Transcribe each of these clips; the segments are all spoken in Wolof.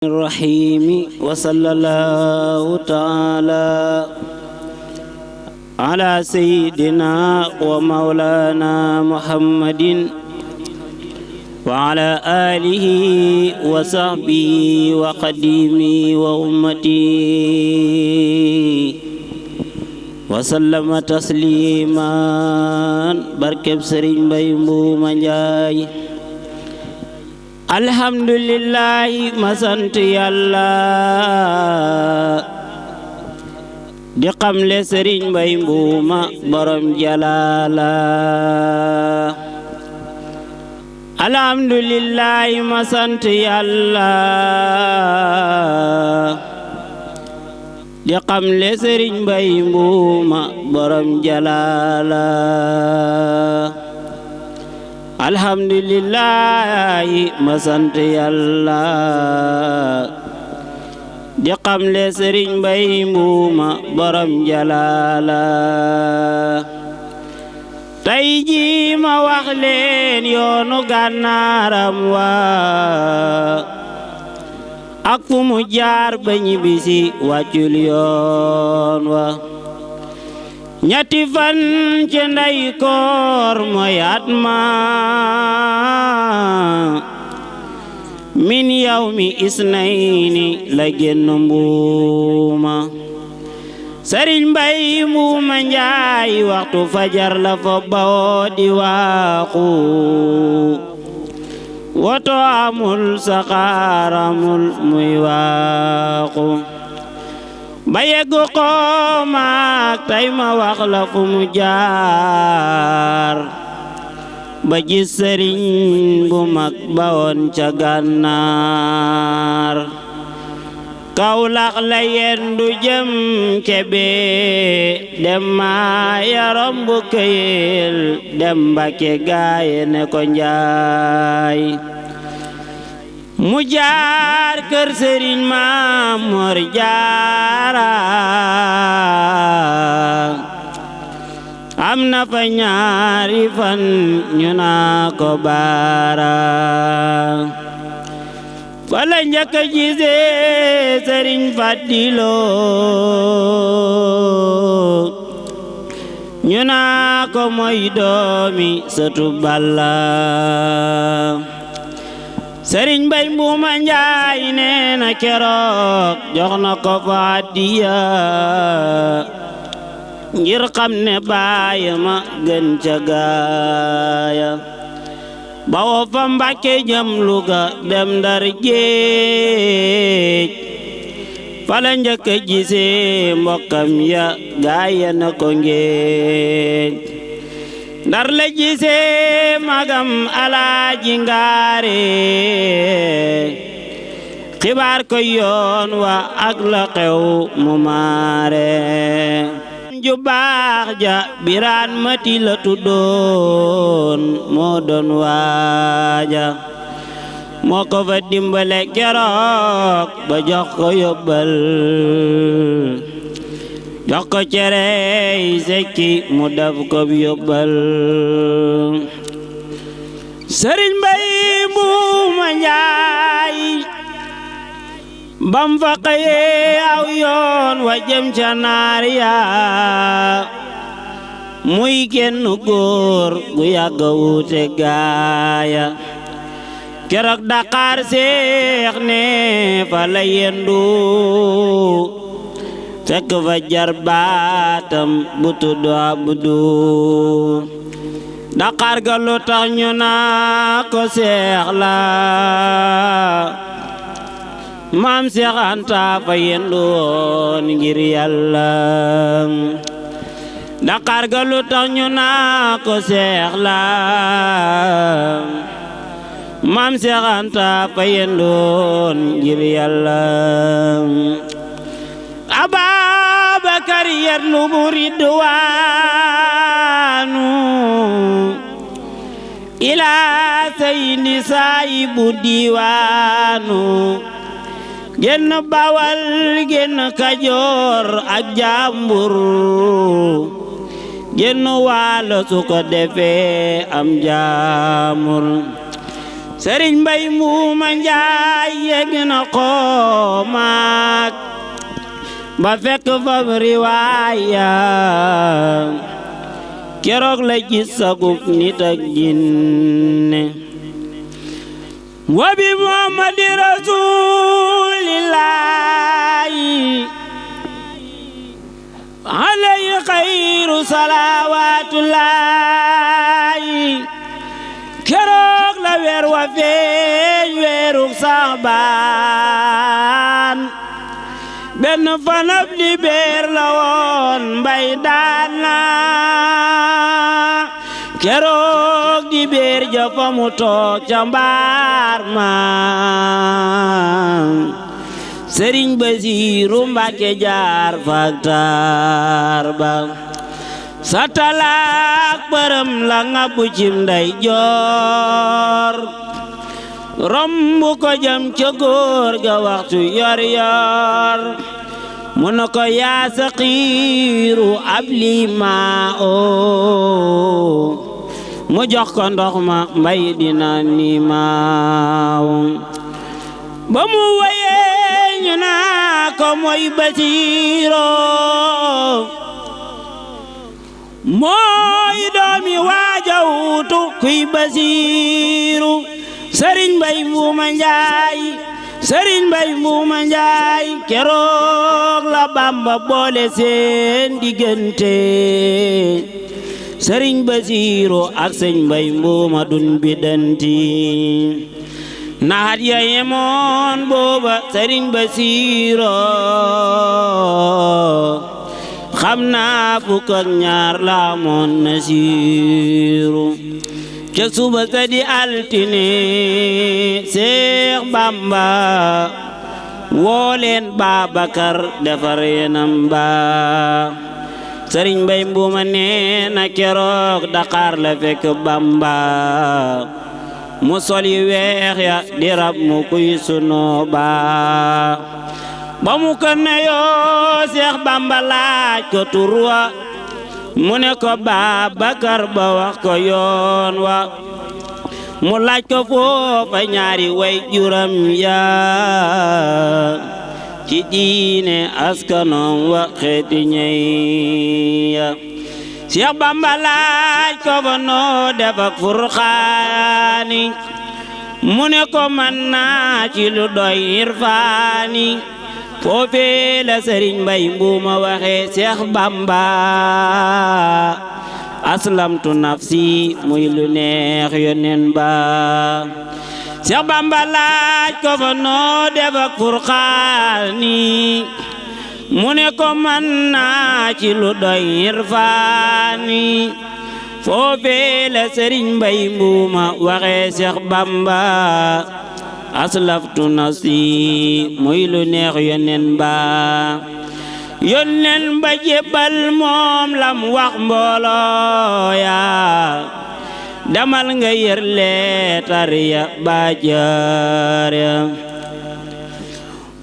الرحيم وصلى الله تعالى على سيدنا ومولانا محمد وعلى آله وصحبه وقديمه وأمتي وسلم تسليما بركب سرين بيمو منجاي alhamdulillahi ma sant yàlla di xamle sëriñ Mbay Mbuuma borom jalaala alhamdulillahi ma sant yàlla di xamle sëriñ Mbay Mbuuma borom jalaala alhamdulillahi ma sant yàlla di xamle sëriñ Mbay Mbuuma borom jalaala tey ji ma wax leen yoonu gànnaaram wa ak fu mu jaar ba ñibbisi wàccul yoon wa ñetti fan ci ndey koor mooy at ma min yawmi isnayni la génn Mbuuma Sëriñ Mbay Mbuuma Njaay waxtu fajar la fa bawoo di waaxu woto amul saxaar amul muy waaxu ba yeggu xoomaak tay ma wax la fu mu jaar ba gis sëriñ bu mag ba woon ca gànnaar Kawlax la yendu jëm Kebe dem ma yarom bu këyel dem Mbàkke gaaye ne ko njaay mu jaar kër sëriñ Maam Mor Jaara am na fa ñaari fan ñu naa ko baara fa la njëkk a gisee sëriñ Fadilo ñu naa ko mooy doomi sëtu Balla Sëriñ Mbay Mbuuma Njaay nee na keroog jox na ko fa addiya ngir xam ne baay ma gën ca gaaya bawoo fa Mbàkke jëm Luga dem Ndar géej fa la njëkk a gisee mbokkam ya gaaya na ko ngéej Ndar la gisee magam Alaaji Ngaare xibaar ko yoon wa ak la xew mu maare ju baax ja Biraan Mati la tuddoon moo doon waaja moo ko fa dimbale keroog ba jox ko yóbbal jox ko cerey sekki mu daf ko yóbbal Sëriñ Mbay Mbuuma Njaay bam fa xëyee aw yoon wa jëm ca naar ya muy genn góor gu yàgga wuute gaaya keroog Dakar seex ne fa la yendu fekk fa jarbaatam bu tudd Abdu Dakar ga lu tax ñu naa ko seex la maam Seex Anta fa yendu woon ngir Yàlla Dakar ga lu tax ñu naa ko seex la maam Seex Anta fa yendu woon ngir Yàlla Ababakar yatlubu ridwaanu ilaa sayidi saayibu diiwaanu génn Bawal génn Kajoor ak Jàmbur génn Waalo su ko defee am jaamur Sëriñ Mbay Mbuuma Njaay yegg na xoomaak ba fekk fab riwaaya keroog la gis sagub nit ak jinne wa bi Muhammadi rasuulillaahi alayhi xayru salawaatullaahi keroog la weer wa feeñ weeru Saabaan benn fanab di beer la woon mbay daan na keroog di beer ja fa mu toog ca mbaar ma Sëriñ Basiiru Mbàkke jaar faktaar ba satalaak bërëm la ngabbu cim nday joor rombu ko jëm ca góor ga waxtu yor yor mu na ko yaa saqiiru ab lima mu jox ko ndox ma mbay dina ni maaw ba mu wayee ñu naa ko mooy Basiiro mooy doomi waajawtu kuy Basiiru Sëriñ Mbay Mbuuma Njaay Sëriñ Mbay Mbuuma Njaay keroog la Bamba boole seen diggante Sëriñ Basiiru ak Sëñ Mbay Mbuuma dun bidanti naat ya yemoon booba Sëriñ Basiiru xam naa fukk ak ñaar la moon Nasiiru ca suba sa di altine Seex Bamba woo leen Babakar defar yenam ba Sëriñ Mbay Mbuuma nee na keroog Dakar la fekk Bamba mu sol yu weex ya di rab mu kuy sunu ba mu ko neyoo Seex Bamba laaj ko tur wa mu ne ko Babakar ba wax ko yoon wa mu laaj ko foofa ñaari way juram ya ci diine askanom wa xeeti ñey ya Seex Bamba laaj ko fa noo def ak Furqaani mu ne ko man naa ci lu doy irfaani foofee la Sëriñ Mbay Mbuuma waxe Seex Bamba aslamtu nafsi muy lu neex yonen ba Seex Bamba laaj ko fa noo def ak Furqaani mu ne ko man naa ci lu doy irfaani foofee la Sëriñ Mbay Mbuuma waxe Seex Bamba aslaftu nafsi muy lu neex yonen ba jébbal moom lam wax mbooloo ya damal nga yër leetar ya ba jaar ya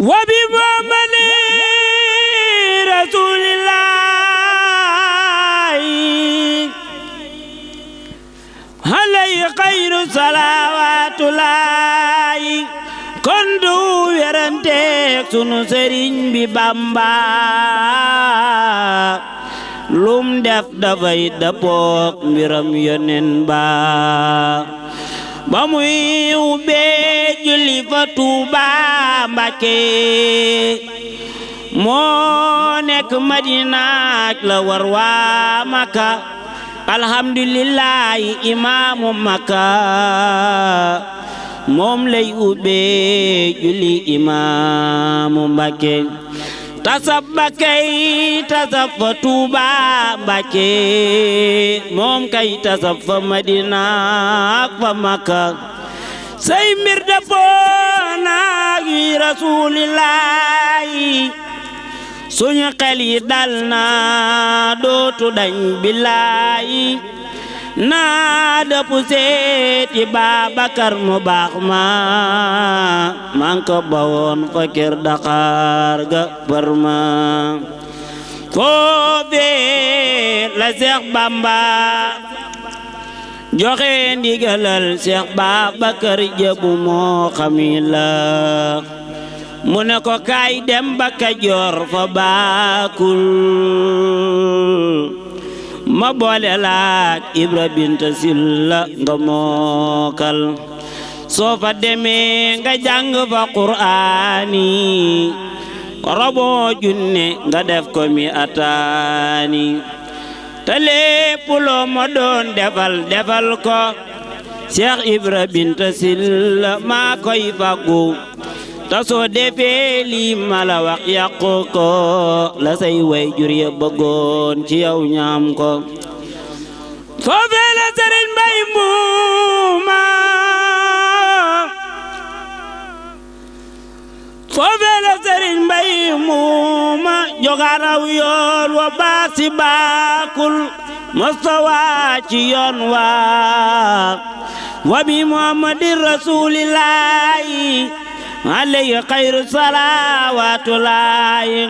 wa bi Muhammadi rasuulillaahi alayhi xayru salawaatullaahi kon du weranteek sunu sëriñ bi Bamba lum def dafay dëppook mbiram yonen ba muy ubbee julli fa Tuuba Mbàkke moo nekk Madina la war waa Makka alhamdulillahi imaamu Makka moom lay ubbee julli imaamu Mbàkke tasab Mbàkkey tasab fa Tuuba Mbàkke moom kay tasab fa Madina ak fa Makka say mbir dëppoo naag yi rasuulillaahi suñu xel yi dal na dootu dañ billaahi naa dëpp seeti Babakar mu baax ma man ko bawoon fa kër Dakar ga Barma foofee la Seex Bamba joxe ndigalal Seex Babakar Jëbu moo xami la mu ne ko kaay dem ba Kajoor fa baakul ma boole laak Ibra Binta Silla nga mookal soo fa demee nga jàng fa Qur'aani robo junne nga def ko mi ataani te lépp loo ma doon defal ko Seex Ibra Binta Silla maa koy faggu ta soo defee lii ma la wax yàqu ko la say way jur ya bëggoon ci yow ñaam ko foofee la Sëriñ Mbay Muuma foofee la Sëriñ Mbay Muuma jogaraw yoon wa baax si baakul mustawa ci yoon wa bi Muhammadin Rasuulillaahi alayhi xayru salawaatullaahi